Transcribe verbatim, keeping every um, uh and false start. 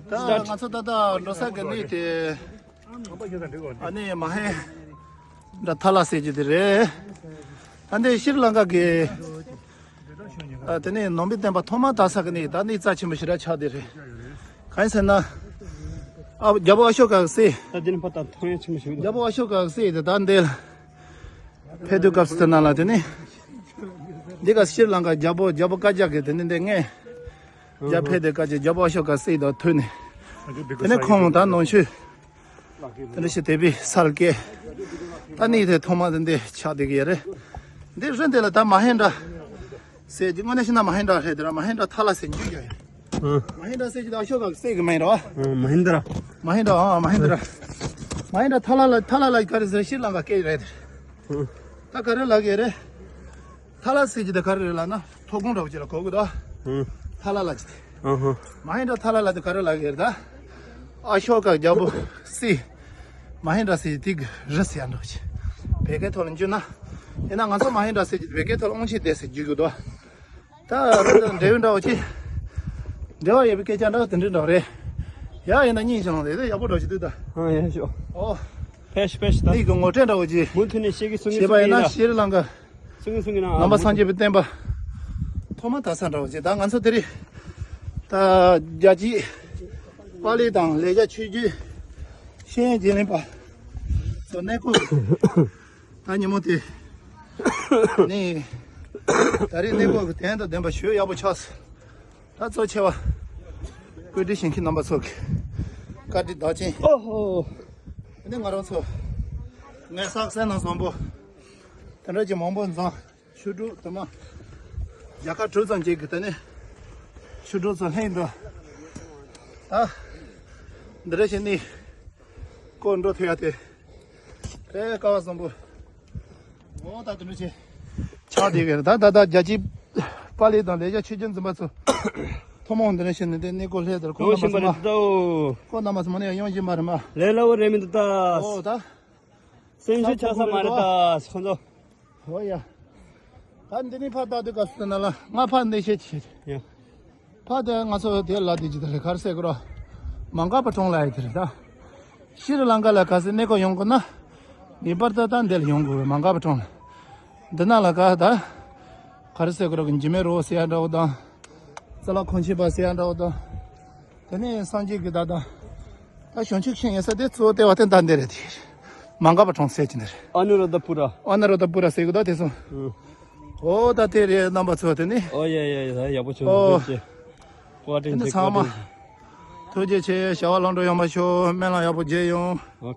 ད་ང་ཚོ་ད་ལྟ་འགྲོ་ས་གི་གནས་དེ་ཨ་ནི་མ་ཧེན་དྲ་ཐ་ལ་ཟེར་གྱི་དེ་རེད། ད་འདི་ཤྲི་ལང་ཀ་གི་ཨ་དེ་ནས་ནང་པའི་བསྟན་པ་ཐོག་མར་དར་ས་གི་གནས་ད་གནས་རྩ་ཆེན་པོ་ཞེ་དྲག་ཆགས་དེ་རེད། གང་ཡིན་ཟེར་ན། ཨ་རྒྱལ་པོ་ཨ་ཤོ་ཀ་གི་སྲས། ད་འདི་ནི་ཕ་ད་ཐོང་ཡ་ཆེན་པོ་ཞིག་འདུག་རྒྱལ་པོ་ཨ་ཤོ་ཀ་གི་སྲས་དེ་ད་འདི་ལ་ཕེབས་དུས་སྐབས་སུ་དེ་ན་ལ་དེ་ནི་འདི་ག་ཤྲི་ལང་ཀ་རྒྱལ་པོ་རྒྱལ་པོ་བཀའ་རྒྱ་གི་དེ་ནི་འདི་ངས་རྒྱ་ཕེབས་དེ་བཀའ་རྒྱ་རྒྱལ་པོ་ཨ་ཤོ་ཀ་སྲས་དང་ཐུག་ནས་དེ་ནི་ཁོང་ད་ནང་ཆོས་དེ་འདྲ་ཞིག་དད་པའི་སར་སྐད་ད་ནི་དེ་ཐོག་མ་དེ་འདི་ཆགས་བསྡད་ཀྱི་ཡོད་རེད། འདི་རི་འདི་ལ་ད་མ་ཧེན་དྲ་ཟེར་གྱི་དངོས་གནས་བཤད་ན་མ་ཧེན་དྲ་རེད་དེ་ར་མ་ཧེན་དྲ་ཐ་ལ་ཟེར་རྒྱུ་ཡོད་ཡོད། ཨ། མ་ཧེན་དྲ་ཟེར་གྱི་ད་ཨ་ཤོ་ཀ་གི་སྲས་ཀྱི་མིང་རེད་བ། ཨ། མ་ཧེན་དྲ། མ་ཧེན་དྲ་ཨ་མ་ཧེན་དྲ། མ་ཧེན་དྲ་ཐ་ལ་ལ་ཐ་ལ་ལ་ག་རེ་ཟེར་ཤྲི་ལང་ཀ་སྐད་རེད། ཨ། ད་ག་རེ་ལབ་ཀྱི་རེད། ཐ་ལ་ཟེར་གྱི་ད་ག་རེ་རེད་ལབ་ན་ཐོག་ཁོངས་འདྲ་བོ་ཅིག་ལ་གོ་གི་འདུག་ཨ། ཐ་ལ་ལ་ཅིག་ཨ་ཧ། མ་ཧེན་དྲ་ཐ་ལ་ལ་དེ་ག་རེ་ལབ་ཀྱི་རེད་ད། ཨ་ཤོ་ཀ་རྒྱལ་པོ་སྲས། མ་ཧེན་དྲ་ཟེར་གྱི་དེ་གི་རི་ཟེར་ཡ་འདྲ་བོ་ཅིག་བོད་སྐད་ཐོག་ལ་འཇུག་ན། ཡིན་ན་ང་ཚོ་མ་ཧེན་དྲ་ཟེར་གྱི་བོད་སྐད་ཐོག་ལ་དབང་ཆེན་སྡེ་ཟེར་རྒྱུ་གི་འདུག་ད་རི་དང་འབྲས་བུ་འདྲ་བོ་ཅིག་འབྲེལ་བ་ཡོད་པའི་སྐད་ཆ་འདྲ་བོ་དེ་འདྲ་འདྲ་བོ་རེད། ཡ་ཡིན་ན་སྙིང་བྱུང་དེ་དེ་ཡག་པོ་འདྲ་བོ་ཅིག་འདུག་ད། ཨ་ཡ་ཤོ། ཨོ། ཕེ་ཤི་ཕེ་ཤི་ད། གནས་ཀྱི་ངོ་སྤྲོད་འདྲ་བོ་ཅིག་མུ་མཐུད་ནས་བཤད་ཀྱི་གསུང་གི་བྱས་པ་ཡིན་ན་གསུང་གི་ཤྲི་ལང་ཀ་གསུང་གི་གསུང་གི་ན་ནང་པ་སངས་རྒྱས་པའི་བསྟན་པ་ཐོག་མ་དར་ས་འདྲ་བོ་ཅིག་ད་ང་ཚོ་དེ་རིང་ད་རྒྱལ་གཅེས་དཔལ་ལྡན་དང་ལེགས་སྦྱར་ཆོས་བརྒྱུད་ཤེས་ཡོན་བརྗེ་ལེན་པ་ཚོ་གནས་སྐོར། ད་ཉིན་མོ་དེ་ནི་ད་རེས་གནས་སྐོར་གྱི་དོན་དང་ལྡན་པ་ཞུ་ཡག་པོ་ཆགས་སོང་། ད་གཙོ་ཆེ་བ་བཀའ་དྲིན་ཞུ་མཁན་རྣམ་པ་ཚོ་གི་བཀའ་དྲིན་རྡོག་རྐྱེན། ཨོ་ཧོ། དེ་ནས་ང་རང་ཚོ་ངའི་སག་སེ་ནང་བཟང་པོ་དེ་འདྲ་ཅིག་མང་པོ་འཛོམས། ཆུ་འབྲུག་དུ་མ་རྒྱལ་ཁབ་དྲུག་ཙམ་ཅིག་གི་དེ་ནས་ཆུ་འབྲུག་ཚོ་ལྷན་དུ་ད་འདི་འདྲ་བྱས་ནས་སྐོར་འགྲོ་ཐུབ་ཡ་དེ་དཔེ་སྐལ་བ་བཟང་པོ། འོ་ད་དེ་འདྲ་བྱས་ཆགས་བསྡད་ཀྱི་རེད། ད་ད་ད་རྒྱལ་གཅེས་དཔལ་ལྡན་དང་ལེགས་སྦྱར་ཆོས་བརྒྱུད་འཛིན་པ་ཚོ་ཐུན་མོང་འདི་འདྲ་བྱས་ནས་དེ་གནས་སྐོར་སླེབས་དེར་སྐོར་ཡོང་རྣམ་པ་བཞིན་ཚང་མ་པ་རེད་དོ། སྐོར་རྣམ་པ་ཚང་མ་ནས་ཡོང་བཞིན་པ་རེད་མ། ལས་སླ་བོ་རེད་མི་འདུག་ད། འོ་ད། སེམས་ཤུགས་ཆག་ས་མ་རེད་ད་ཁོང་ཚོ། ཧོ་ཡ། ད་འདི་ནི་ཕ་ད་དུ་ག་སུ་ན་ལ་ང་ཕ་འདི་ཤེས་ཆེ། ཡ། ཕ་དེ་ང་ཚོ་དེ་ལ་དེ་ཇི་ལྟར་ག་རེ་ཟེར་དགོས་རོ། མ་འགགས་པ་གྲོང་ལ་ཡི་དེ་རེད་ད། ཤྲི་ལང་ཀ་ལ་ག་སེ་གནས་སྐོར་ཡོང་དགོས་ན། ངེས་པར་དུ་ད་འདི་ལ་ཡོང་དགོས་མ་འགགས་པ་གྲོང་ལ། འདི་ན་ལ་ག་ད། ག་རེ་ཟེར་དགོས་རོ་འཇིགས་མེད་རི་བོ་ཟེར་ཡ་འདྲ་བོ་དང་། རྩ་ལག་ཁང་ཆེན་པ་ཟེར་ཡ་འདྲ་བོ་དང་། དེ་ནས་སངས་རྒྱས་ཀྱི་བདག་དང་། ད་བྱང་ཆུབ་ཤིང་ཡོད་ས་དེ་གཙོ་བོ་ལྟེ་བ་དེ་ད་འདི་རེད་དེ། མ་འགགས་པ་གྲོང་ཟེར་གྱི་འདི་རེད། ཨ་ནུ་ར་ད་པུ་ར། ཨ་ནུ་ར་ད་པུ་ར་ཟེར་གི་ད་དེ་སོང་། ཨོ་ད་དེ་རེད་རྣམ་པ་ཚོ་དེ་ནི། ཨོ་ཡ་ཡ་ཡ་ཡག་པོ་བྱུང་། ཨོ། ཐུགས་རྗེ་ཆེ། བཀའ་དྲིན་དེ་ནི་ཆེ། ཚང་མ། ཐུགས་རྗེ་ཆེ། བྱ་བ་ལམ་འགྲོ་ཡོང་བ་ཤོག་སྨོན་ལམ་ཡག་པོ་རྒྱས་ཡོང་། ཨོ།